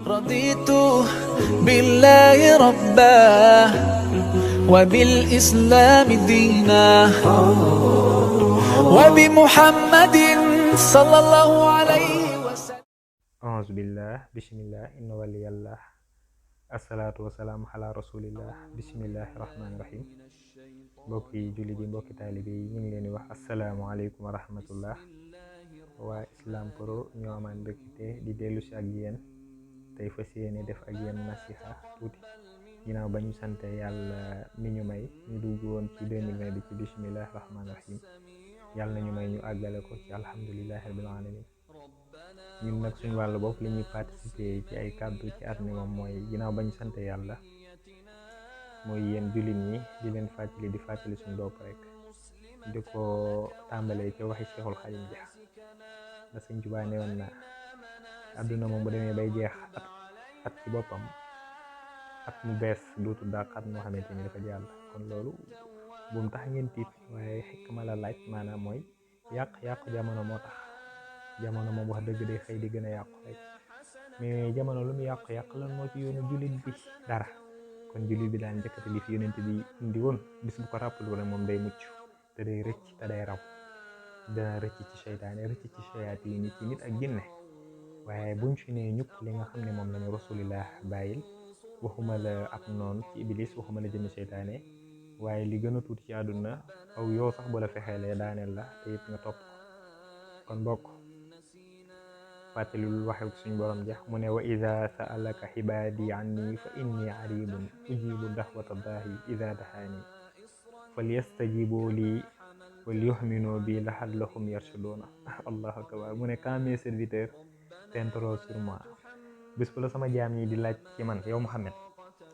رضيت بالله ربا وبالإسلام دينا وبمحمد صلى الله عليه وسلم. أعوذ بالله بسم الله إن ولي الله الصلاة والسلام على رسول الله بسم الله الرحمن الرحيم. mbokki julli ji mbokki taalibe yi ñu ngi leen di wax asalaamaaleykum wa rahmatullah. waa Islam Pro ñoo amaan mbégte di dellu si ak yéen tey fas yéene def ak yéen nasiha tuuti ginnaaw ba ñu sante yàlla mi ñu may ñu dugg woon ci 2020 bi ci bismillah rahmaan rahim. yàlla nañu may ñu àggale ko ci alhamdulillahi rabbil alamin. ñun nag suñu wàllu bopp li ñuy participer ci ay kàddu ci at mi moom mooy ginnaaw ba ñu sante yàlla mooy yéen jullit ñi di leen fàttali suñu bopp rek di ko tàmbalee ca waxi Cheikhul Xadim ja da Sëñ Tuubaa ne woon na àdduna moom bu demee bay jeex at ci boppam at mu bees dootu dàq at moo xamante ni dafa jàll. kon loolu bu mu tax ngeen tiit, waaye xekk ma la laaj maanaam mooy yàq jamono moo tax. jamono moom wax dëgg day xëy di gën a yàqu rek, mais jamono lu mu yàq lan moo ci yoonu jullit bi dara. kon jullit bi daan njëkkati li fi yonent bi indi woon bis bu ko rappelé rek moom day mucc te day rëcc te day raw. dana rëcc ci seytaane, rëcc ci shayatin ci nit ak jinne. waaye buñ fi ne ñukk li nga xam ne moom lañu rasulillah bàyyil, waxuma la ab noonu ci iblis, waxuma la jëmi seytaane, waaye li gën a tuuti ci àdduna aw yow sax bu la fexeelee daaneel la te it nga topp kon bokk fàttalil waxe suñ borom ja mu ne wa ida sa'alaka xibaadi anni fa inni qaribun ujibu da'wata daa'i ida dahaani falyastajibu lii wal yu'minu bi la'allahum yarshuduna. allahu akbar. mu ne quand mes serviteurs t'interrogent sur moi, bis bu la sama jaam ñi di laaj ci man yow Muhammad,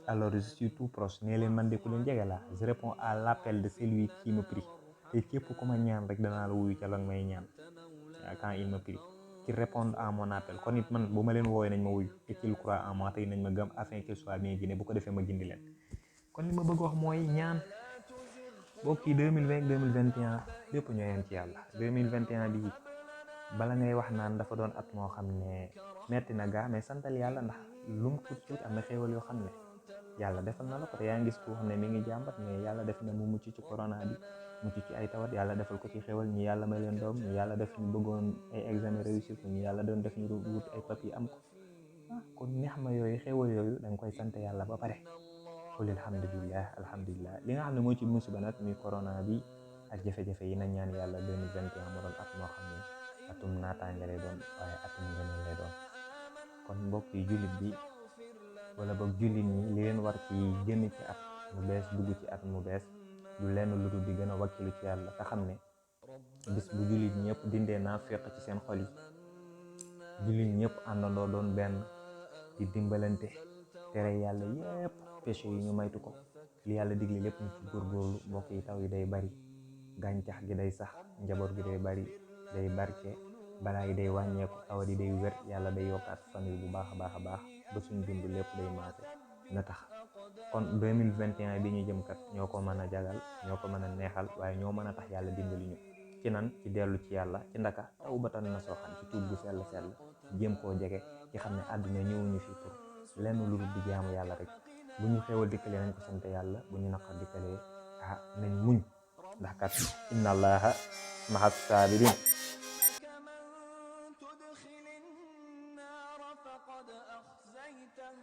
alors je suis tout proche. nee leen man de ku leen jege la. je réponds à l'appel de celui qui me prie. te képp ku ma ñaan rek danaa la wuyu ca la may ñaan quand il me prie, qui répondent à mon appel. kon it man bu ma leen woowee nañ ma wuyu et qu'ils croient en moi, tey nañ ma gëm afin qu'ils soient bien guidés, bu ko defee ma gindi leen. kon li ma bëgg wax mooy ñaan bokki 2020 2021 lépp ñoo yem ci yàlla. 2021 bi bala ngay wax naan dafa doon at moo xam ne metti na gaa, mais santal yàlla, ndax lum tuuti am na xéewal yoo xam ne yàlla defal na la ko. te yaa ngi gis koo xam ne mi ngi jàmbat, mais yàlla def na mu mucc ci corona bi, mucc ci ay tawat, yàlla defal ko ci xéewal. ñi yàlla may leen doom, ñi yàlla def ñu bëggoon ay examen réussir ko, ñi yàlla doon def ñu wut ay papier am ko. kon neex ma yooyu, xéewal yooyu da nga koy sant yàlla ba pare. xul alhamdulillah. li nga xam ne moo ci musiba nag muy corona bi ak jafe-jafe yi, nañ ñaan yàlla 2021 mu doon at moo xam ne atum naataange lay doon, waaye atum ngëneel lay doon. kon mbokk yi jullit bi wala boog jullit ñi li leen war ci génn ci at mu bees, dugg ci at mu bees, du lenn lu dul di gën a wakkilu ci yàlla te xam ne bis bu jullit ñëpp dindee naafeq ci seen xol yi, jullit ñëpp àndandoo doon benn di dimbalante, tere yàlla yépp péché yi ñu maytu ko, li yàlla digle lépp ñu ci góorgóorlu. mbokk yi taw yi day bari, gàncax gi day sax, njaboot gi day bari, day barke, balaa yi day wàññeeku, tawat yi day wér, yàlla day yokkaat famille bu baax a baax a baax ba suñ dund lépp day maase na tax. kon 2021 bi ñu jëm kat ñoo ko mën a jagal, ñoo ko mën a neexal, waaye ñoo mën a tax yàlla dimbali ñu ci nan, ci dellu ci yàlla, ci ndaka taw batan na soo xam, ci tuub bu sell jéem koo jege, ci xam ne àdduna ñëwuñu fi pour lenn lu dul di jaamu yàlla rek. bu ñu xéewal dikkalee nañ ko sant yàlla, bu ñu naqar dikkalee nañ muñ, ndax kat inna allaha ma'a sabirin. كمن تدخل النار فقد أخزيته